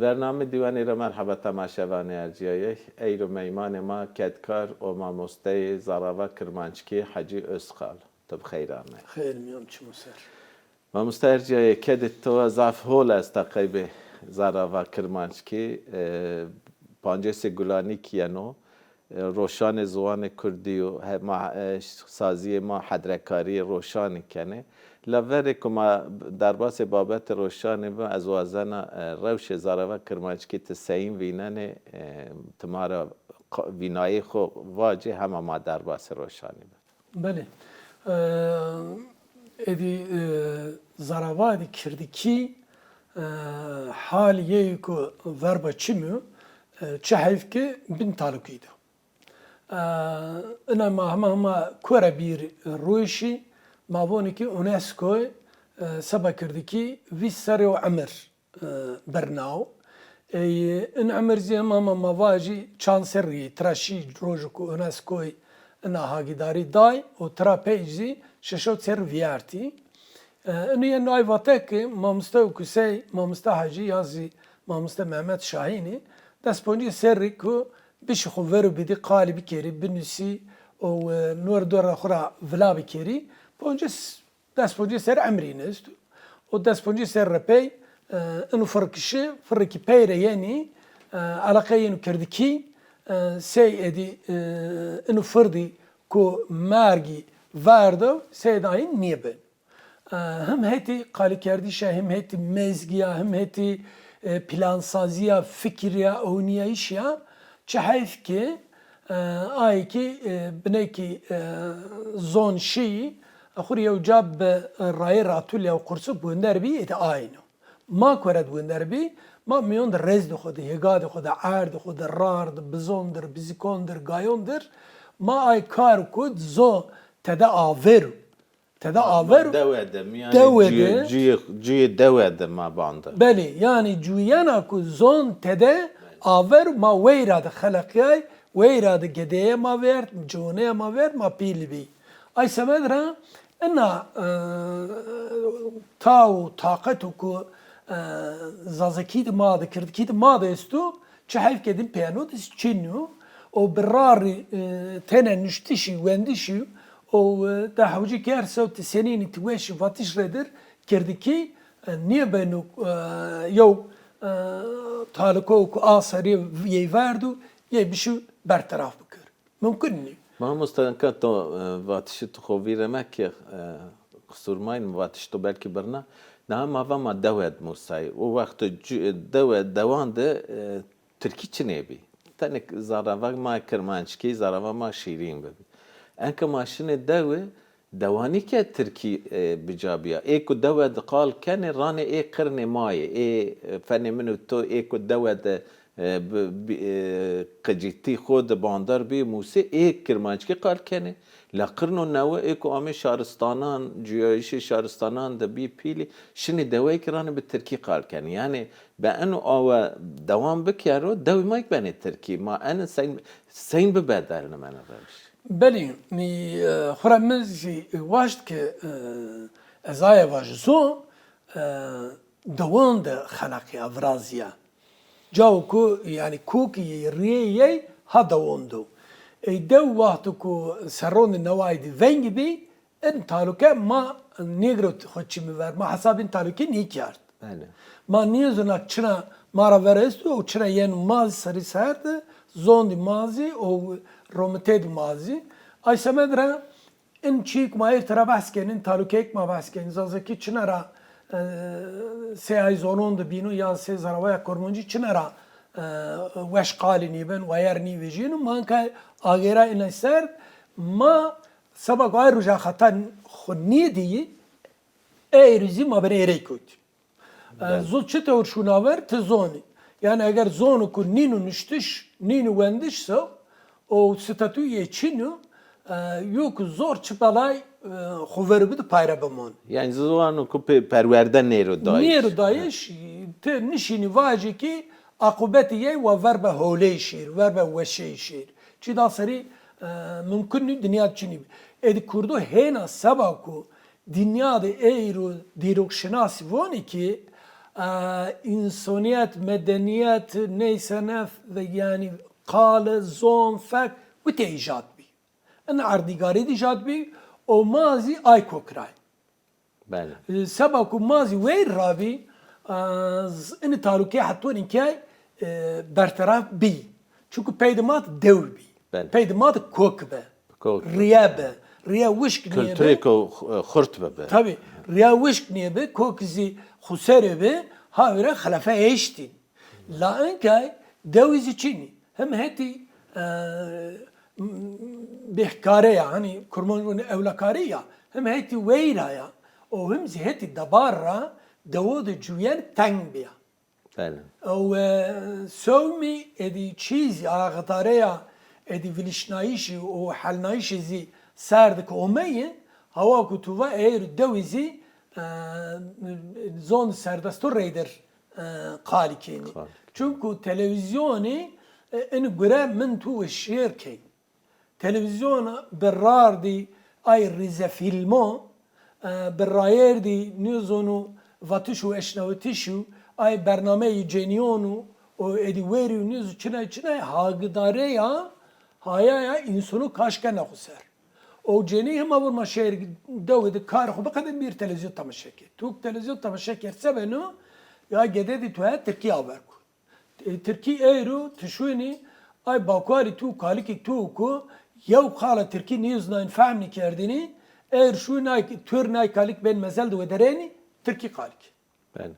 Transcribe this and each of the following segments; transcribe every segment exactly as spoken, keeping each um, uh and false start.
Bername Dîwanî ra merheba temaşevanê ercîyayê. Eyro meymanê ma kedkar û mamosteyê zarava kirmanckî Hecî Özkal. Tu bi xeyr amey. Xeyr mîyan çimo ser. Mamoste ercîyayê, kedê to zaf hol esta qeybê zarava kirmanckî. E, pancêsê Gulanî kî yeno. E, roşanê ziwanê kurdî yo, he, ma, e, sazîyê ma hedrekarîyê roşanî kenê. La verê ku ma derbasê babetê roşanî bi, ez wazena, e, rewşê zarava kirmanckî ti seyîn vînenê, e, ti ma ra qa-, vînayê xo vacê, hema ma derbasê roşanî bi. Belê. E, êdî, e, zarava êdî kirdikî, e, hal yê ku verba çimî yo, e, çi heyf ke bin talukî de. E, ina ma hema hema kore bîr rûyşî, ma vonî ki UNESCOyî, e, seba kirdikî vîst serrî yo emir, e, birnaw. Ey, in emir zî hema hema ma vajî çand serrî, tira şî rojo ku UNESCOyî ina hagîdarî day û tira pey zî şeşewt serrî vîyartî. E, ino yeno ay vate ki mamoste û kusey, mamoste Hecî ya zî mamoste Mehmet Şahînî, des poncî serrî ku bişî xwu ver û bidî qalî bikerî, binusî û, e, nor dora xwu ra vila bikerî, poncî s-, des poncî serrî emrî îne esto. Û des poncî serrî ra pey, e, ino firr ki şi, firrî ki pey ra yenî, e, eleqe yeno kirdikî, e, sey êdî, e, ino firdî ku mergî verdo, sey êdî ayin nêbeno. E, him hetî qalîkerdîşa, him hetî mezgîya, him hetî, e, plansazîya, fikirîya, ownîyayîşîya, çi heyf ki, e, ayê ki, e, binekî, e, zon şî, e, xwu rê yew ca bi, e, rayê ratûl ya û qursû bi winder bî, êdî ayin o. Ma kore di winder bî, ma mîyon di rezdê xwu di, hêgadê xwu di, erdê xwu di, rar di, bizon dir, bizikon dir, gayon dir, ma ay kar ku zon tede aver o. Tede aver o. Dewe de, mîyanê dewe de. Cuyê, cuyê, cuyê dewe de ma bande. Belê, yanî cuyena ku zon tede aver o, ma weyra de xeleqîyay, weyra de gedeyê ma vêrt, ciwanê ma vêrt, ma pîlî bî. Ay semed ra ina, e, taw û taqeto ku, e, zazakî de ma de, kirdkî de ma de esto, çi heyf ke din pêyeno de çin o. Û bi rarî, e, tene nuştişî, wendişî û, e, de hewcî kerd sewtî senînî ti weşî vatiş redir kirdikî, e, nêbeno, e, yew, e, taliko ku a serî yey verdo, yey bişî berteraf bikir. Mumkin nî. Mamoste, nika to, e, vatişî tu xo vîr ra meke, e, qisûr mayîn, vatişî to belkî birna. Daha ma va ma dewe di musayî. O wext cu-, dewe, dewan de, e, tirkî çinê bî. Tenê zarava ma kirmanckî, zarava ma şîrîn bibî. Enka ma şinê dewe, dewanî ke tirkî, e, bi ca bîya. Ê ku dewe di qal kenê, ranê ê qirnê ma yê. Ê, e, fenê min û to ê ku dewe di, e, bi, bi, e, qicîtî xo di bandar bî musê, ê kirmanckî qal kenê. La qirno newe ê ku amê şaristanan, cuyayîşê şaristanan di bî pîlî, şinê deweyê ki ranê bi tirkî qal kenê. Yanî bi eno awe dewam bikero, dewê ma yê ki benê tirkî. Ma ene seyn, seyn bibedelnim ene rewş. Belê, mi, e, xwura mi zî waşt ke, e, ez aye vajî zon, e, dewon de xeleqîya, virazîya. Cawo ku, yanî, kokî yey, rîyê yey ha dewon de o. Ey dew wexto ku serrondê newayî de vengî bî, in taluke ma nêgirewt xo çimî ver, ma hesabê in taluke nêkerd. Belê. Ma nêzona çina ma ra ver esto û çina yeno ma zî serî ser de, zondî ma zî û romitêdî ma zî. Ay semed ra in çîyêk ma êr tira behs kenî, in talukeyêk ma behs kenî, zazakî çina ra, e, sey ay zonon de bîno ya sey zaravaya kormoncî çina ra, e, weş qalî nîben, wayer nîvejîno, ma inka agêra inay ser, ma seba ku ay roja xeta xwu nêdîyî, ey rî zî ma benê êrey kewtî. E, belê. Zu çi tewr şûna ver, ti zonî. Yanî eger zono ku nîno nuştiş, nîno wendiş se, o statuyê çin o, e, yo ku zor çi belay, e, xwu ver û bide payre bimon. Yanî ziwano ku pê perwerde nêro dayiş. Nêro dayiş, ti nişînî vajî ki aqubetê yey wa verbe holey şêr, verbe weşey şêr. Çi da serî, e, mumkin nî, dinya çinî bî. Êdî kurdo hêna seba ku dinya de ey ro dîrokşinasî vonî ki, e, însonîyet, medenîyet, neyse ne, ve yanî qale, zon, fek, witê îcad bî. In erdnîgarî de îcad bî û ma zî ay kok ra yî. Belê. E, seba ku ma zî weyr ra bî, e, z-, inî talûkê hetonî ke, e, berteraf bî. Çunku pey de ma de dew bî. Belê. Pey de ma de kok bi. Kok. Riye bi. Riye wişk nîye bi. Kulturêko xu-, xurt bibi. Tabî. Riye wişk nîye bi, kok zî xuserê bi, ha wire xelefe eştîn. La inkay dewî zî çin î. Him hetî, e, m-, bêhkare ya, hanî kurmanc vûn ewlakare ya, him hetî weyra ya, û him zî hetî debar ra dewo de cuyen teng bîya. Belê. Û, e, sewmî êdî çî zî axitareya êdî vilişnayîşî û helnayîşî zî ser de ke omeyî, hawa ku tu va êr dewî zî, e, zon serdesto reyder e, qalî kenî. Qalî. Çunku televîzyonî, e, in gure min tu weşîyer key. Televîzyon bi rardî ay rîzefîlmo, e, bi rayerdî nêzonu vatiş û eşnawitiş û ay bernameyî cenîyon û, û êdî wêrî û nêzu çinay çinay hagidare ya, haya ya însonu kaş kena xwu ser. O cenî hema vur ma şehir dewê de karê xo biqede bir televîzyon temaşe kê. Tu televîzyon temaşe kerd se beno, ya gede dî tu he tirkî aver ku. E, tirkî eyro tu şuynî ay bakuarî tu kalikî tu ku yew qala tirkî nêzunayîn fehm nîkerdinî, eyr şuynî ay tur nay kalik bên mezel de wederenî tirkî kalik. Belê.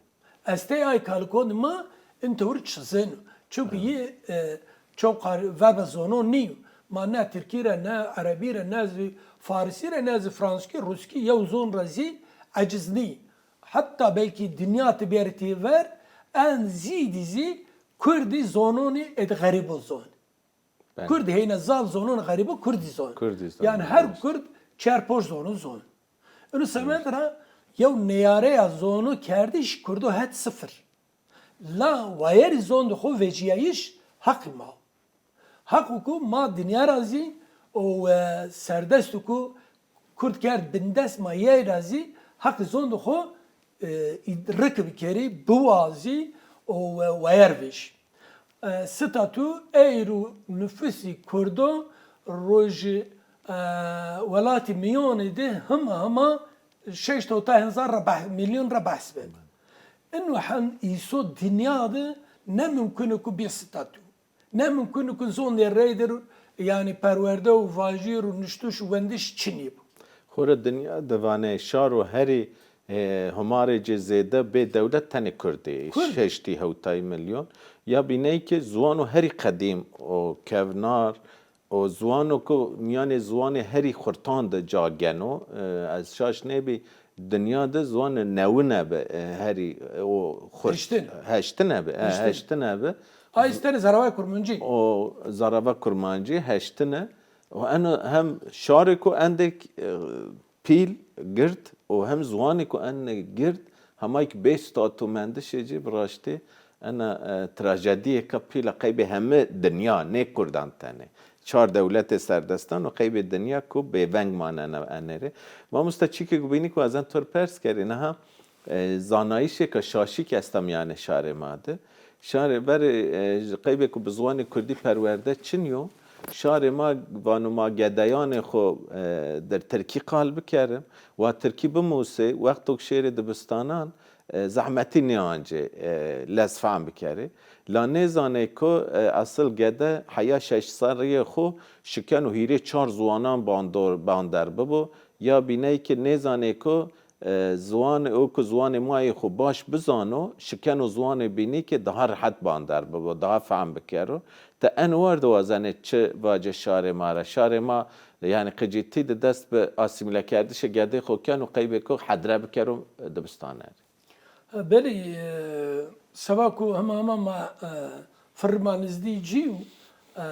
Estey ay kalikon ma in tewr çizeno. Çunku yê, e, çok qar-, verba zonon nîyo. Ma ne tirkî re, ne erebî re, ne zî farisî re, ne zî franskî, ruskî, yew zon re zî eciz nîyî. Heta belkî dinya ti bêrî têver, en zîdî zî kurdî zononî êdî xerîbo zon. Belê. Kurd heyne zaf zonon xerîbo kurdî zon. Kurdî zon, yanî her kurd çer ponc zonon zon. Ino semed ra yew neyare ya zono kerdiş kurdo het sifir. La wayerî zon de xo vecîyayîş heqî ma. Heqo ku ma dinya ra zî o, e, serdest ku kurd kerd bindest ma yey ra zî heqî zon de xo, e, îd-, riki bikerî, biwazî û we-, weyer vêjî. E, statû eyro nufusî kurdo rojî, e, welatî mîyonî de hima hima şeşt hewta hezar ra beh-, milyon ra behs beno. Ino hen îso dinya de ne mumkun o ku bê statû. Ne mumkun o ku zondê reyder, yanî perwerde û vajîr û nuştiş û wendiş çinî bo. Xora dinya de vanê şaro herî, e, humarê ci zêde bê dewlet tenê Kurdî. Kurd. Şeştî hewtayî milyon. Ya bîney ki ziwano herî qedîm o kevnar, o ziwano ku mîyanê ziwanê herî xurtan de ca geno. E, ez şaş nêbî, dinya de ziwanê newine bi, e, herî, e, o xurt. Heştin. Heştine bi, e, heştine bi. Ay stenê zaravay kurmancî. O zarava kurmancî heştine. O eno hem şarêko endek, e, pîl gird û hem ziwanêko endek gird, hemay ki bê statûmendişê ci bi raştî ena, e, trajedîyêka pîl a qeybê heme dinya, nê kurdan tenê. Çar dewletê serdestan û qeybê dinya ku bêveng manena enê rê. Mamosta, çîkê ku bînî ku ez en to rê pers kerî niha, e, zanayîşêka şaşî ki esta mîyanê şarê ma de. Şarê verê, e, qeybê ku bi ziwanê kurdî perwerde çinî yo, şarê ma vano ma gedeyanê xo, e, dir tirkî qal bikerim, wa tirkî bimusê, wexto ku şêrê dibistanan, e, zehmetî nêancê, e, lez fehm bikerê. La nêzanê ku, e, esil gede heya şeş serrîyê xo şikeno hîrê çar ziwanan bandor, bander bibo, ya bîney ki nêzanê ku, e, ziwanê o ku ziwanê ma yê xo baş bizano, şikeno ziwanê bînî ki daha rehet bander bibo, daha fehm bikero. Ti eno war de wazenê çi vacê şarê ma ra? Şarê ma, yanî qicîtî de dest bi asîmîlekerdişê gedê xo keno, qeybê ku hedre bikero dibistanê rê. Ha, belê, e, seba ku hema hema ma, e, firr ma nizdî cî yo, e,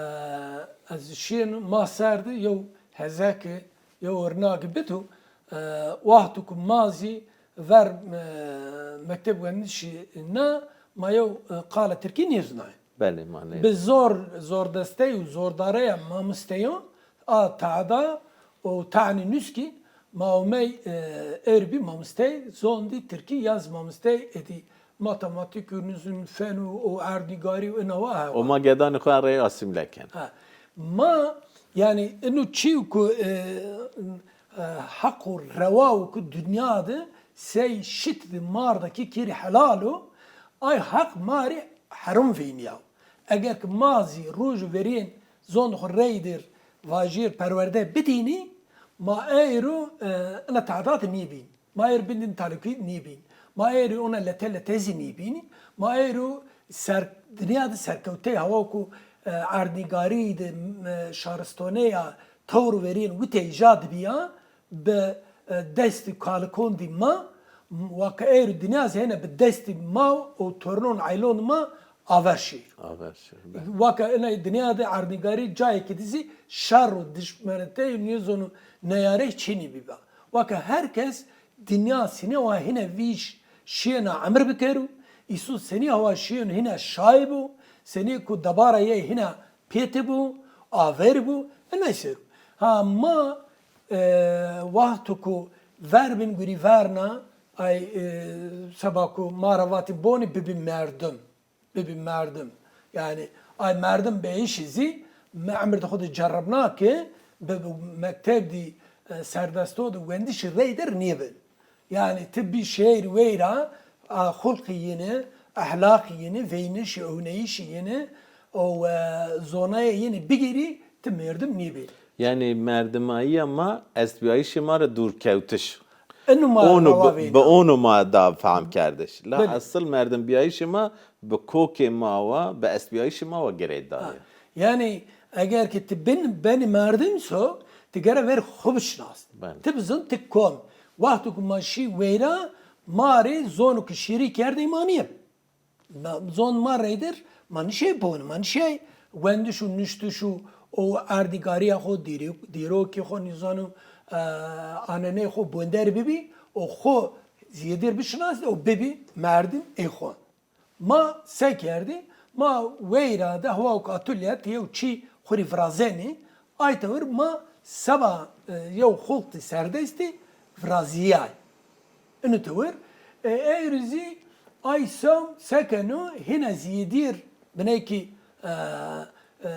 ez şîyeno ma ser de yew hezeki, yew ornaki bito, e, wexto ku ma zî ver, e, mekteb wendişî na, ma yew, e, qala tirkî nêzunayê. Belê, ma nê. Bi zor, zordestey û zordareya mamosteyan a tahda û tanî nuskî ma omey, e, erbî mamostey zondî tirkî ya zî mamostey êdî Matematîk û nizûn fen û, û erdnîgarî û inawa hewa. O ma gedanê xo rey asîmle ken. Ha. Ma, yanî, ino çî ku, e, e, heq û rewa û ku dinya de sey şit de mar de ki kîrî helal o, ay heq ma rê herom veyniya. Eger ki ma zî roj û verîyên zond xo reydir vajîr perwerde bidînî, ma eyro, e, ina tedat nîbîn. Ma êr bindin talukî nîbîn. Ma êrî ona lete lete zî nîbînî. Ma êro ser, dinya de serkewtey hawa ku, e, erdnîgarî de, e, şaristonê ya tewr û verîn witey ja dibiya, bi, e, destî kalikon dî ma, waka êro dinya zî hene bi destî ma û tornon eylon ma aver şîr. Aver şîr. Be. Waka ina dinya de erdnîgarî cayê ki dizî şer û dişmenetey û nêzon û neyarey çinî bîba. Waka her kes dinya sine wa hine vîş şiyena emir bikeru, îsu senî hawa şiyen hine şay bu, senî ku debara yey hine pêti bu, aver bu, ina ser. Ha ma, e, wexto ku ver bin gurî verna, ay, e, seba ku ma ra vatî bonî bibî merdim. Bibî merdim. Yanî ay merdim beyişî zî mi emir de xo de ceribna ke bi, bi mekteb dî, e, serdesto de wendişî reydir nêbin. Yanî ti bî şehir weyra, a, xulqî yini, ehlaqî yini, veynişî, owneyişî yini, o, e, zonayê yini bigîrî, ti merdim nêbî. Yanî merdimayîya ma estbîyayîşê ma rê dûrkewtiş. Eno ma Onu rawa bi, veyna. Bi onu ma da fehm kerdiş. La Belê. Esil merdimbîyayîşê ma bi kokê ma wa, bi estbîyayîşê ma wa girêdayê. Ha. Yanî eger ki ti bin, benî merdim so, ti gere ver xo bişinasnî. Belê. Ti bizin ti kom. Wexto ku ma şî weyra, ma rê zonu ki şîrî kerdê ma nîye. Ma, zon ma reydir, ma nişey bon, ma nişey wendiş û nuştiş û o erdîgarîya xo, dîrê-, dîrokî xo, nîzanu, e, anenê xo bonder bibî, o xo zîyedîr bişinasnî, o bibî merdim ê xo. Ma se kerdî? Ma weyra de hawa ku atulye ti yew çî xo rî virazenî, ay tewir ma seba, e, yew xulqtî serdestî virazîyay. Ino tewir, e, ey rî zî ay sew se keno, hîna zîyedîr biney kî, e, e,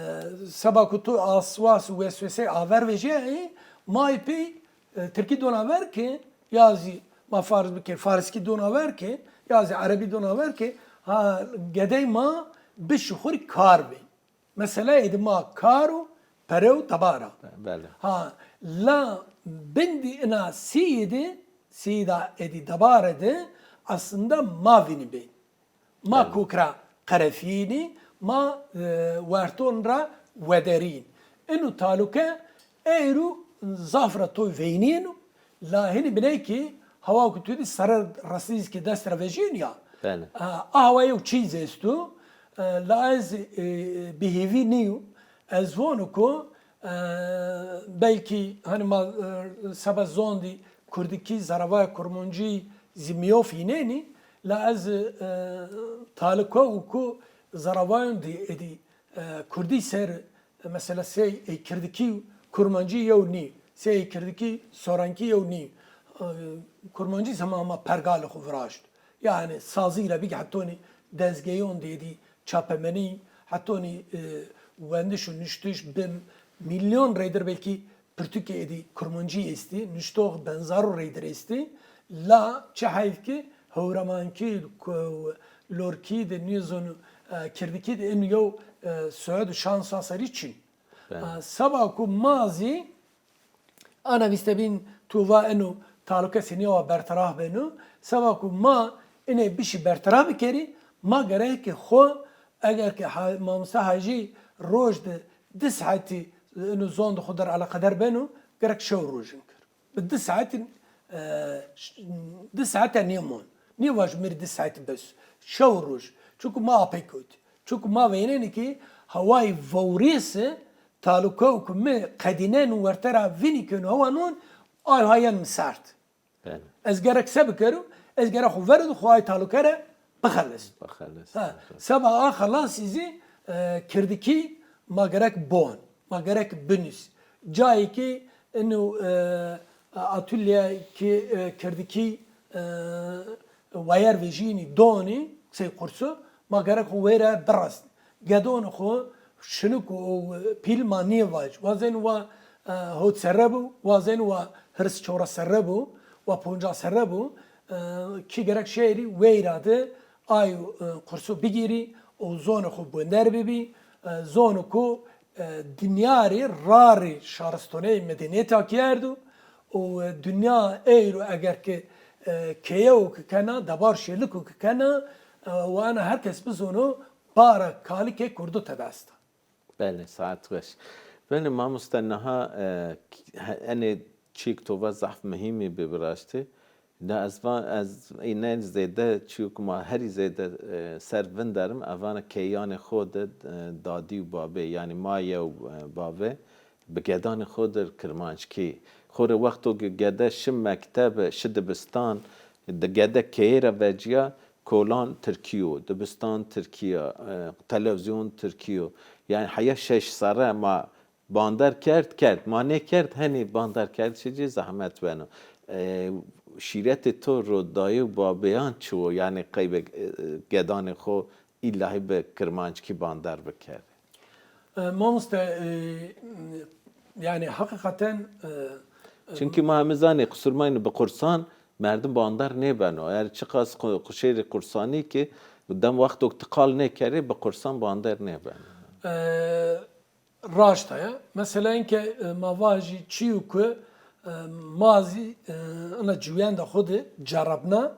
seba ku tu aswas û weswesey aver vejîyayî, ma ey pey, e, tirkî dona ver ke, ya zî ma farz bike, farskî dona ver ke, ya zî erebî dona ver ke, ha, gedey ma bişî xo rî kar bê. Mesela êdî ma kar û pere û debara. Belê. Ha, la bindî ina sîyî de, sîyîda êdî debare de, aslında ma vînî bên. Ma kok ra qerefîyînî, ma, e, werton ra wederîn. Ino taluke eyru zaf ra toy veynîyeno, la hinî biney kî hawa ku tu dî sere rastî zî kî dest ra vejîyeno ya. Belê. A, a hawa yew çîz esto. E, la ez, e, bihêvî nîyo. Ez vonu ku, e, belkî hani ma, e, seba zondî kurdikî, zaravaya kurmancî zî mîyof înenî, la ez, e, talike û ku zaravayon dî êdî, e, kurdî ser, e, mesela sey ê kirdikî û kurmancî yew nî, sey ê kirdikî sorankî yew nî. E, kurmancî zî hema hema pergalê xo viraşt. Yanî sazî ra bigî hetonî dezgeyon de êdî çapemenî, hetonî, e, wendiş û nuştiş bi mîlyon reydir belkî pirtûkê êdî kurmancî estî, nuştox benzaro reydir estî. La çi heyf ki hewremankî, ku-, lorkî de nîzon, e, kirdikî de in yew, e, soyad û şan saserî çin. Belê. E, seba ku ma zî Ana vîste bîn tu va eno taluke senî wa bertaraf beno. Seba ku ma inê bişî bertaraf bikerî, ma gerek ke xo, eger ke ha-, mamoste Hacî roj de di saetî eno zon de xo der eleqeder beno, gerek şew rojin kir. Bi di saetî, e, ş-, di saete nêmon. Nêvaj mi rê di saetî bes. Şew roj. Çunku ma apey kewtî. Çunku ma veynenî ki hawayî vewrêse, talukew ku mi qedîneno werte ra vînî keno hewa non, ay ha yen mi serd. Belê. Ez gerek se bikerim? Ez gerek xo verdo xo ay taluke re bixelis. Bixelis. Ha, seba a xelasî zî, e, kirdikî ma gerek bon, ma gerek binus. Cayê ki ino, e, atulye ki, e, kirdikî, e, wayer vejînî, donî, sey qursu, ma gerek xo weyra biresnî. Gedonê xo şinik û pîl ma nêvaj. Wazenî wa, e, hot serre bo, wazenî wa hiris çewres serre bo, wa poncas serre bo, e, kî gerek şêrî weyra de ay, e, qursu bigîrî û zonê xo bonder bibî, e, zonê ku, e, dinya rê rarê şaristoneyê medenîyeta kerdo û, e, dinya eyro eger ke, e, keyewo ke kena, debar şêliko ke kena, e, wa ena her kes bizono, bara kalikê kurdo tede esta. Belê, saet weş. Belê, mamoste, niha, e, he-, enê çîyêk to va zaf muhîmî bi bi raştî. Da ez va, ez îne zêde çîyo ku ma herî zêde, e, ser vinderim, evana keyanê xo de, e, dadî û babê, yanî maye û, e, bavê, bi gedanê xo dir kirmanckî. Xo rê wexto ke gede şi mektebe, şi dibistan, di gede keyê ra vecîya, kolan tirkî yo, dibistan tirkî ya, e, televîzyon tirkî yo. Yanî heya şeş serre ma bander kerd, kerd. Ma nêkerd, henî bander kerdişê ci zehmet beno. E, şîretê to ro dayê û babêyan çi wo? Yanî qeybê, e, gedanê xo îllahî bi kirmanckî bander bikerê. E, mamoste, e, yanî heqîqeten, e, e, çimkî ma heme zanê, qusur mayno, bi qursan merdim bander nêbeno. Eger çiqas qu-, quşêrî qursanî ki, dem wexto ti qal nêkerê, bi qursan bander nêbeno. E, Raşt a ya. Mesela inke, e, ma vajî çîyo ku, e, ma zî, e, ina ciwîyenda xo de cerabna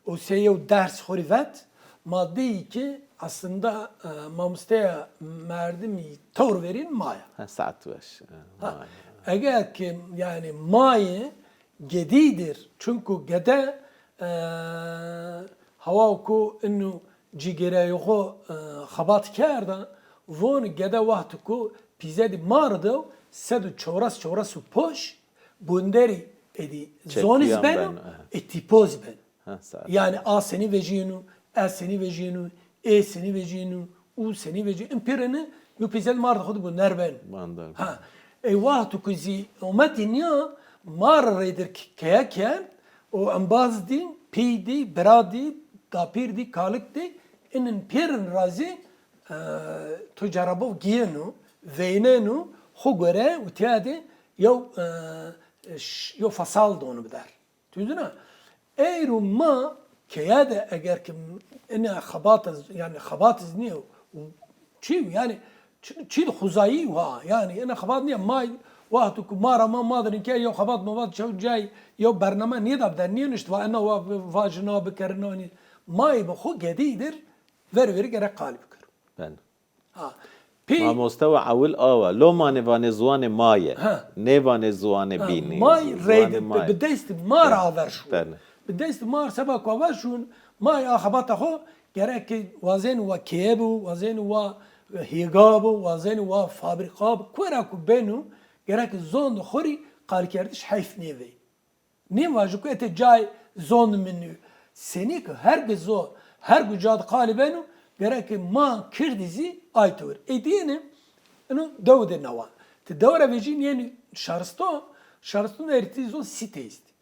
û sey yew ders xo rê vet, ma dîyî ki aslında, e, mamosteya merdimî tewr verîn ma ya. Ha, saet weş. E, ha, ma ya. Eger ki yanî ma yê gedî dir, çunku gede, e, hawa ku inu cîgerayê xo, e, xebat kerda, von gede wexto ku pîzedî mar de sed û çewres çewres û poş gunderî êdî zonî zî beno, beno, e, tîpo zî beno. Ha, saet. Yanî a senî vejîyeno, ez senî vejîyeno, ê senî vejîyeno, û senî vejî. In pêrine yo pîzedî mar de xo de gunder beno. Bander beno. Ha. Ey wexto ku zî ome dinya, mar reydir k-, keye kerd û embaz dî, pî dî, bira dî, dapîr dî, kalik dî, inin pêrin ra zî, e, to cerabov giyeno, veyneno, xo gore û tiya de yew, e, ş-, yew fasal dono bi der. Tu dina, eyro ma keye de eger ki ina xebat ez, yanî xebat ez nîyo, çî, yanî çi, çî de xuzayî wa, yanî ina xebat nîya, ma wexto ku ma ra ma, ma de rinke yew xebat mebat çew cay, yew bername nêda bi der, nênişt va ina wa vajina bikerin, nî. Ma yê bi xo gedî dir, ver verî gerek qalî bikir. Belê. Ha. Pê mamoste wa ewil a wa. Lomanê vanê ziwanê ma ye. Ha. Nêvanê ziwanê bînî. Ma reyde bi destî ma ra aver şûn. Belê. Bi destî ma ra seba ku aver şûn, ma a xebata xo gerek ki wazenî wa keye bo, wazenî wa hêga bo, wazenî wa fabrîka bo. Kura ku beno, gerek ki zon de xo rî qalîkerdiş heyf nêvey. Nêvajo ku ete cayê zon mi nîyo. Senî ki her gi zon, her gi ca de qalî beno, gerek ki ma kirdî zî ay tewir. Ê dîyêne, ino dew de newa. Ti dew ra vejîn yenî şariston, şariston de erî ti zon sîte estî.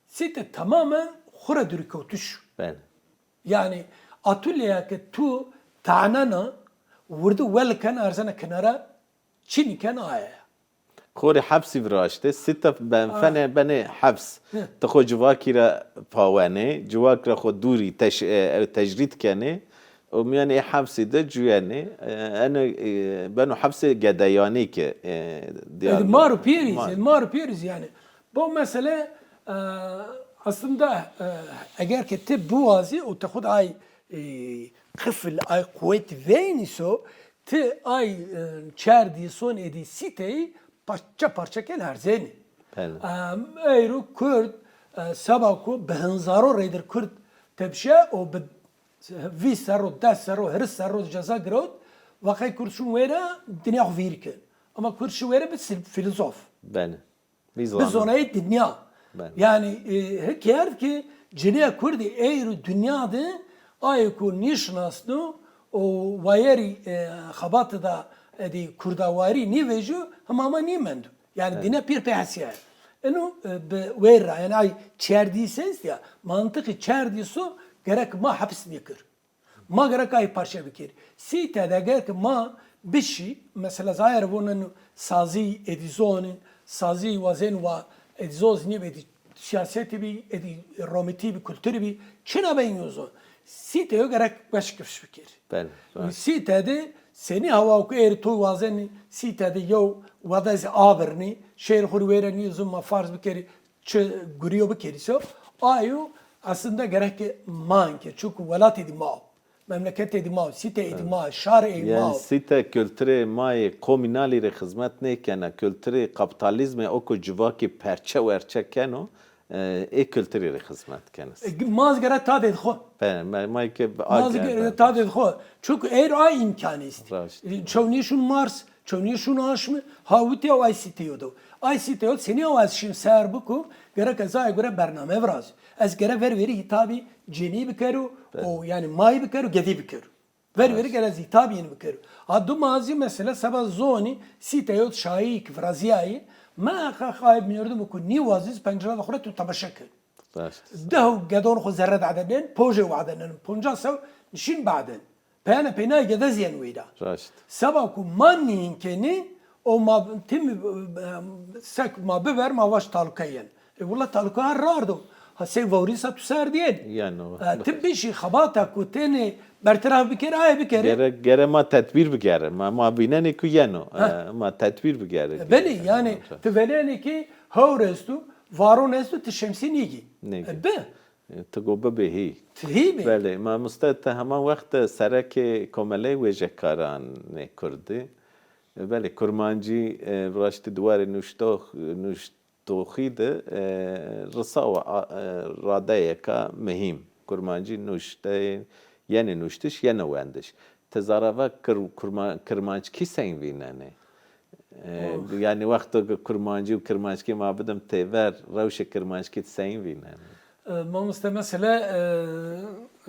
Sîte tamamen xwu ra dûrîkewtiş o. Belê. Yanî atulyeya ke tu tanena, wirdi wel ken, erzena kinara, çinî ken, aye ya. Xo rê hepsî viraştê, sîte ben-, ha, fenê benê heps. Hi. Ti xo civakî ra pawenê, civak ra xo dûrî teş-, e, e, tecrîd kenê. Û mîyanê ê hepsî de cuyenê. E, eno, e, beno hepsê gedeyanî ke, e, ê di mar û pêrî zî, ê di mar û pêrî zî yanî. Bu mesele, e, aslında, e, eger ke ti biwazî û ti xwu de ay, e, qifil, ay quwet veynî so, ti ay, e, çerdî son êdî sîteyî parça parça ke lerzenî. Belê. Em, eyro Kurd, e, seba ku bi hinzaro reydir Kurd tepşe û bi vîst serro, des serro, hîris serro ceza girewt, wextê Kurd şûn wêre dinya xwu vîr kir. Ama Kurd şi wêre bi sil-, fîlozof. Belê. Bi zonayê dinya. Belê. Yanî, e, hik erd ki cinîya Kurdî eyro dinya de ayê ku nêşinasno û wayerî, e, xebatî da, e, dî kurdawarî nêvejîyo, hima ma nêmendo. Yanî, belê, dinya pêr pê hesîyaye. Ino, e, bi wêr ra, yanî ay çerdîs est ya, mantiqî çerdîso gerek ma hepis nêkir. Ma gerek ay parçe bikir. Sîte de gerek ma bişî, mesela zayar vonen sazî edîzoni, sazî wazen wa edîzoz nî edî siyasetî bî, edî romitî bî, kulturî bî, çina ben yo zon. Sîte yo gerek weş kifş bikir. Belê, rast. Sîte de senî hawa ku êrî to wazenî, sîte de yew wada zî abirnî, şêr xwu rê wêre nîzo ma farz bikerî, çi gurîyo bikerî so, ayo aslında gerek ke man ke, çunku welatê dî ma o, memleketê dî ma o, sîteyê dî ma, şarê ey ma o. Yanî sîte kulturê ma yê komînalî rê xizmet nêkena, kulturê kapîtalîzmê o ku civakî perçe werçe keno, e, ê kulturî rê xizmet keno. E, ma zî gere tadê xo. Be, ma, ma ke Ma zî gere tadê xo. Çunku êr ay îmkanî estî. Raşt. Çewnî şun Mars, çewnî şun aşmi, ha witî ew ay sîteyo do. Ay sîteyo senî ew ez şin ser biku, gerek ez aye gore bername virazî. Ez gere ver verî hîtabî cenî bikeru, o yanî may bikeru, gedî bikeru. Ver verî gere ez hîtabî yin bikeru. Ha dima zî mesela seba zonî sîteyo şayî ki virazîyayî, meqeq ay merdimo ku nîwazî zî pencera de xo ra tu temaşe ken. Raşt. Deho gedon xo zerre de adenin, pojê adenin, poncas ew nişîn badin. Peyane peynayê gede zî yen weyra. Raşt. Seba ku ma nîn kenî, o ma tim, e, sek ma biver, ma vaş taluke yen. E, willa taluke ha rardo. Ha sey vawrîsa tu ser diyen. Yeno. E, ti bişî xebata ku tenê bertiraf bikerî, aye bikerî. Gere, gere ma tedbîr bigerin. Ma, ma vînenê ku yeno. E, ma tedbîr bigerin. E, belê, yanî ti venenê ki hewr estu, varon estu, ti şemsî nîgî. Nîgî. E, bi. E, ti go bibê hî. Ti hî bê. Belê, mamoste, ti heman wext de serekê Komeleyê Wêjekaranê Kurdî. E, belê, kurmancî, e, raştî di warê nuştox-, nuştoxî de, e, risawa, a, e, radeyeka muhîm. Kurmancî nuşteyê, yenê nuştiş, yenê wendiş. Ti zerre va kir-, kurma-, kirmanckî seng vînenê? E, yanî wexto ke kurmancî û kirmanckî ma bidim têver, rewşê kirmanckî ti seng vînenê? E, mamoste, mesele, e,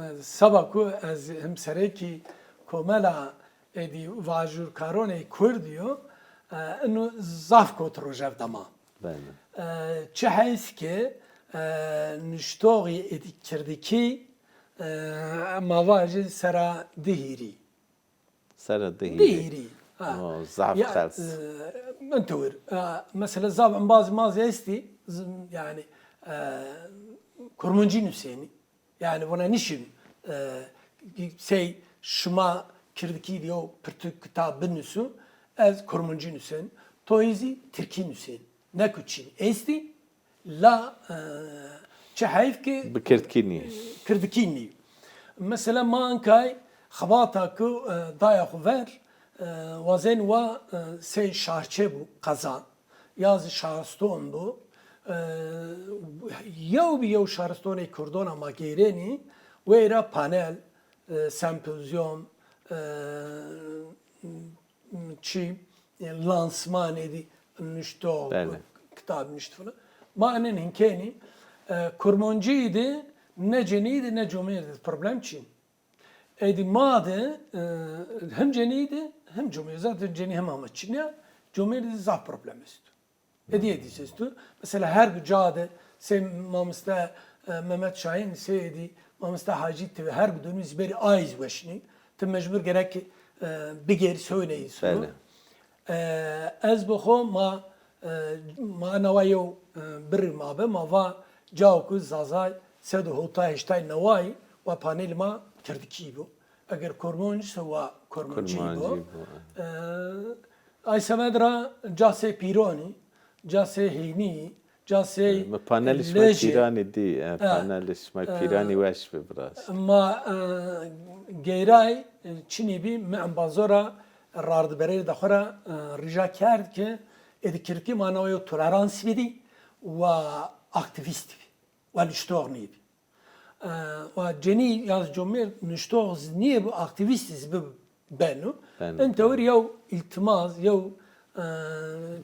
e, seba ku ez himserekî komela êdî vajûrkaronê kurdî yo, e, ino zaf kot rojev de ma. Belê. E, çi heyf ke, e, nuştoxî êdî kirdikî, e, ma vajî sera di hîrî. Sera di hîrî. Di hîrî. Ha. O, zaf qels. E, min tewir. E, mesela zaf embazî ma zî estî, z-, yanî, e, kurmancî nusenî. Yanî vana nişin, e, sey şima kirdikî de yew pirtûk kitab binusu, ez kurmancî nusen, to yî zî tirkî nusen. Ne ku çin estî, la, e, çi heyf ki bi kirdkî nî. Kirdkî nî. Mesela ma ankay xebata ku, e, daya xwu ver, e, wazen wa, e, sey şarçe bû, qeza, ya zî şariston bû. E, yew bi yew şaristonê kurdona ma geyrenî, weyra panel, e, sempozyum, e, çi, e, lansmanê dî nuştox, kitab nuşt filan. Ma enen hinkenî, e, kurmancî de ne cenî de ne comêr de problem çin. Êdî ma de, e, hem cenî de hem comêr. Zaten cenî hem ama çin ya, comêr de zaf problem esto. Êdî êdî esto. Mesela her du ca de sey mamoste, e, Mehmet Şahin, sey êdî mamoste Hacî, ti her du dönü zî berî ay zî weşnî. Ti mecbur gerek, e, bigêrî soyneyî sunu. Belê. E, ez bi xo ma, e, ma nawa yew, e, birrî ma bi, ma va cao ku Zazay sed û hewtay heştay neway wa panelî ma kirdkî bo. Eger kurmanc se wa kurmancî bo. Kurmancî bo, e. E, ay semed ra ca sey pîronî, ca sey heynî, ca sey lejê. Mi panelî şima pîranî dî, e, panelî şima pîranî weş bi biraz. Ma, e, geyray, e, çinî bî, mi embazo ra rardiberê de xo ra, e, rica kerd ki êdî kirdkî ma nawa yew tolerans bidî wa aktîvîst bî, wa nuştox nîbî. E, wa cenî ya zî comêrd nuştox zî nîyê bi, aktîvîst zî bi beno. Beno. In tewir yew îltimas, yew, e,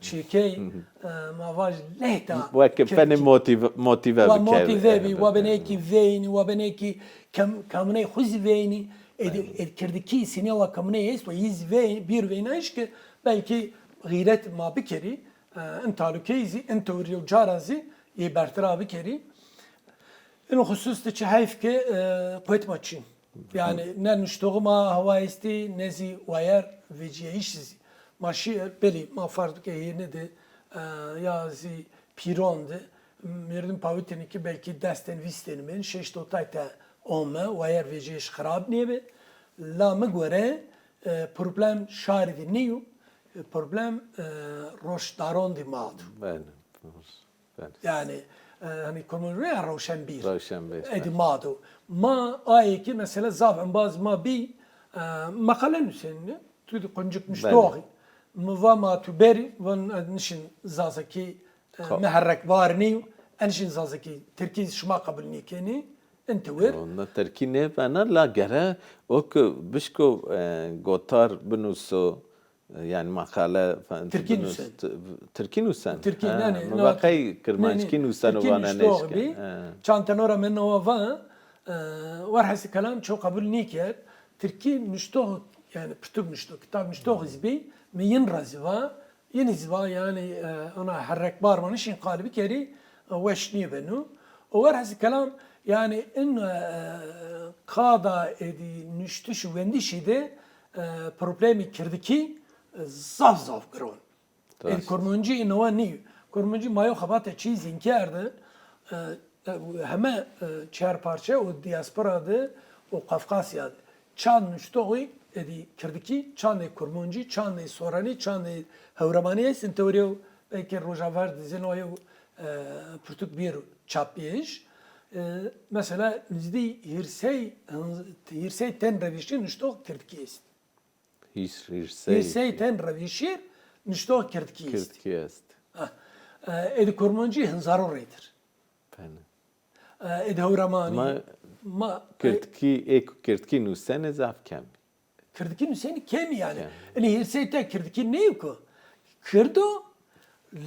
çîkey, e, ma vaj lehta. Weke fenê motîve, motîve bikerdê. Wa motîve bî, wa benê ki veynî, wa benê ki kam-, kamûney xwu zî veynî. Êdî, êdî kirdkî sînîya wa kamûney est, wa yî zî veynî, bîr veynayîş ki belkî xîret ma bikerî. E, in talukeyî zî, in tewrî yew cara zî yê bertira bikerî. In xusus de çi heyf ke, e, quwet ma çin. Yanî ne nuştoxî ma hewa estî, ne zî wayer vecîyayîşî zî. Ma şî, belî, ma ferz bike hênî de, e, ya zî pîron de, merdim pawitêne ke belkî des ten vîst ten bên, şeş dotay te ome, wayer vecîyayîş xirab nêbe. La mi gore, e, problem şarî de nîyo, e, problem, e, roşdaron de ma do. Belê, doğru. Belê. Yanî, e, hanî komun rê rewşenbîr. Rewşenbîr, Edi belê. Ma do. Ma ayê ki mesela zaf embaz ma bî, e, meqale nusênî, tu di quncik nuştoxî. Mi va ma tu berî, van ez nişin zazakî, e, Ka- mi herrekbar nîyo, ez nişin zazakî, tirkî şima qebul nîkenî, in tewir. Onda tirkî nêbena, la gere o ki bişko, e, gotar binuso, e, yanî meqale fe-, Tirkî binus-, nusen. T-, tirkî nusen. Tirkî, Ha, yanî, mi no, va qey nê, nê, kirmanckî nusen û tirkî vane nuştox nêşken. Bî. Ha. Çand tenox ra mi no va, e, werhesî kelam ço qebul nîkerd. Tirkî nuştox, yanî pirtûk nuştox, kitab nuştox zî bî, mi yin ra zî va, Yenî zî va, yanî, e, ona herrekbar ma nişin qal bikerî, e, weş nîbeno. O werhesî kelam, yanî in, e, qada êdî nuştiş û wendişî de, e, problemî kirdikî, e, zaf zaf giron. Rast. Êdî kurmancî înowa nîyo. Kurmancî ma yo xebate çî zîn kerde, e, e, heme, e, çar parçe û diaspora de û Kafkasya de. Çand nuştoxî êdî kirdikî, çandê kurmancî, çandê soranî, çandê hewramanî est, in tewrî yew belkî rojaver de zî no yew, e, pirtûk bîr çapbîyayîş. E, mesela nizdî hîrsey, hîrsey ten rewîşî nuştox kirdikî est. Hîrs-, hîrsey. Hîrsey ten rewîşî nuştox kirdikî est. Kirdikî est. Ha. E, êdî kurmancî hinzaro reydir. Belê. E, êdî hewramanî. Ma ma, e, kirdkî, ê ku kirdkî nusene zaf kem. Kirdkî nusenî kemî yanî. Kem. Inî hîrsey te kirdkî nêyo ku. Kirdo,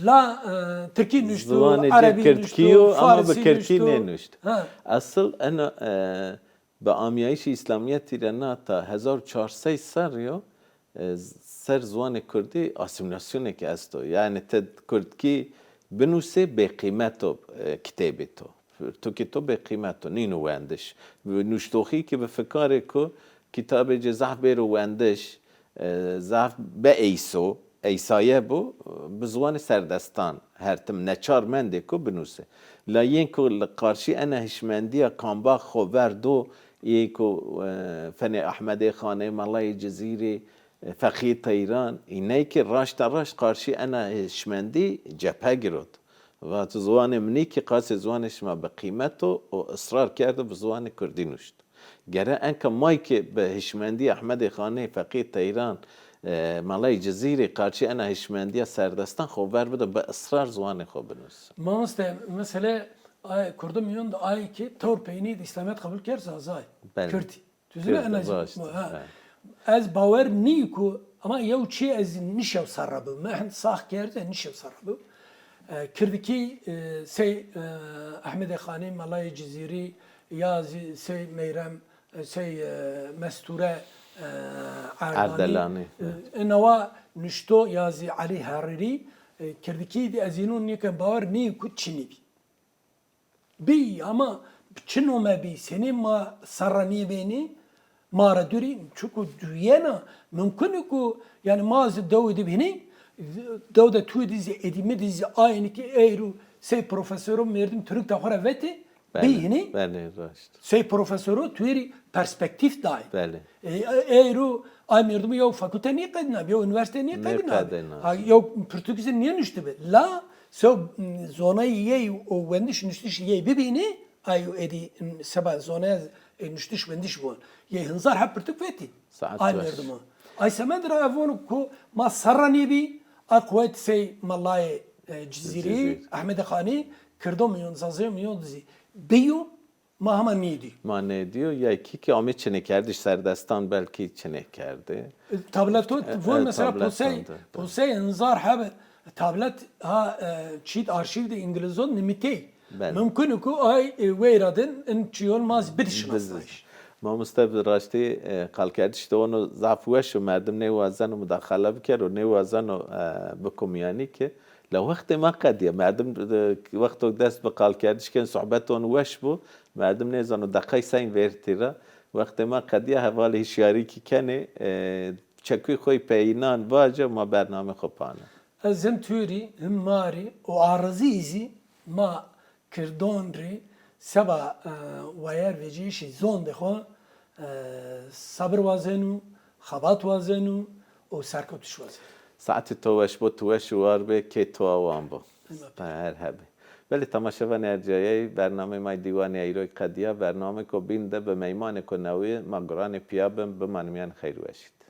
la, e, tirkî nuşto, ziwanê cê erebî kirdkî nuşto, yo, ama bi farisî kirdkî nuşto. Nênuşt. Ha. Esıl ena, e, bi amîyayîşê îslamîyetî ra nata hezar û çar sey serrî yo, e, ser ziwanê kurdî asîmîlasyonêk esto. Yanî ti kurdkî binusê bêqîmet o, e, kitêbê to. Pirtûkê to bêqîmet o, nîno wendiş. Nuştoxî ki bi fikarê ku kitabê ci zaf bêro wendiş, e, zaf bieyso, eysaye bo, bi ziwanê serdestan her tim neçar mendê ku binusê. La yên ku li qarşî ena hişmendîya kamba xo ver do, Ê ku, e, fenê Ehmedê Xanê, Melayê Cizîrê, e, Feqîyê Teyran, îney ki raşta raşt qarşî ena hişmendî cephe girot. Vat, ziwanê mi nî ki qasê ziwanê şima bi qîmet o û israr kerdo bi ziwanê kurdî nuşt. Gere enka may ki bi hişmendî Ehmedê Xanê, Feqîyê Teyran, e, Melayê Cizîrê qarşî ena hişmendîya serdestan xo ver bido bi israr ziwanê xo binus. Mamoste, mesele ay, kurdo mîyon de ay ki tewr peynî de îslamîyet qebul kerd, Zazay. Belê. Kirdî. Tu zî ne, en azî, raşt, ha. Ha. Ez bawer nî ku, ama yew çî ez nişew serra bib. Mi hend sax kerd, ez nişew serra bib. E, kirdkî, e, sey, e, Ehmedê Xanî, Melayê Cizîrî, ya zî sey Meyrem, e, sey, e, Mestûre, e, Erdelanî. Erdelanî. E, inawa nuşto ya zî Elî Herîrî, e, kirdkî de ez înon nîken bawer nî ku çinî bî. Bî, ama çi nome bî, senî ma serra nêbenî, ma ra dûrî, çuku duyena, mumkin o ku, yanî ma zî dew de bînî, dew de tu de zî, êdî mi de zî aynî ki eyro sey profesoro merdim Tirk de xo ra vetê, bî hinî? Belê, raşt. Sey profesoro tu êrî perspektîf dayê. Belê. E, e, eyro ay merdimî yew fakulte nêqedîna, yew unîversîte nêqedîna. Nêqedîna. Ha, yew pirtûk zî nênuştibi. La, so, m, zonayî yey û wendiş nuştişî yey bibînî, ay êdî, m, seba zonaya, e, nuştiş wendiş bon. Yey hinzar heb pirtûk vetî. Saet ay merdimo. Ay semedî ra ez vono ku ma serra nêbî, ay quwet sey Melayê, e, Cizîrî, Cizîr. Ehmedê Xanî, kirdo mîyon, zazê mîyon de zî bîyo, ma hema nêdî. Ma nêdîyo, ya kî kî amê çinê kerdiş, serdestan belkî çinê kerdî. E, tableto, e, von e, mesela posey, posey hinzar heb tablet ha, e, çît arşîv de îngilizon nimîtey. Belê. Mumkin o ku ay, e, weyra din in çîyon ma zî bidî şinasnayiş. Mamoste, bi raştî, e, qalkerdiş de ono zaf weş o, merdim nêwazeno mudaxale bikero, nêwazeno, e, biko mîyanî ki. La wextê ma qedîya, merdim, e, wexto dest bi qalkerdiş ken, sohbet on weş bo, merdim nêzano deqay seyn vêrtî ra. Wextê ma qedîya, hevalê hişyarî ki kenê, e, çekuyê xo yê peyînan vace, ma bernamê xo pane. Ez hem tu rî, hem ma rî, û arazî zî ma Kirdon rî seba, e, wayer vecîyişî zondê xo, e, sabir wazenu, xebat wazenu û serkewtiş wazenu. Saetê to weş bo, tu weş û war bê, kê to awan bo. Hema pê. Her hebî. Belê temaşevanê ercayeyî, bernameyê ma yê Dîwanê Eyroyî qedîya, bernameyêko bîn de bi meymanêko newî ma guranê pîya bin, bimanê mîyan xeyr weşî de.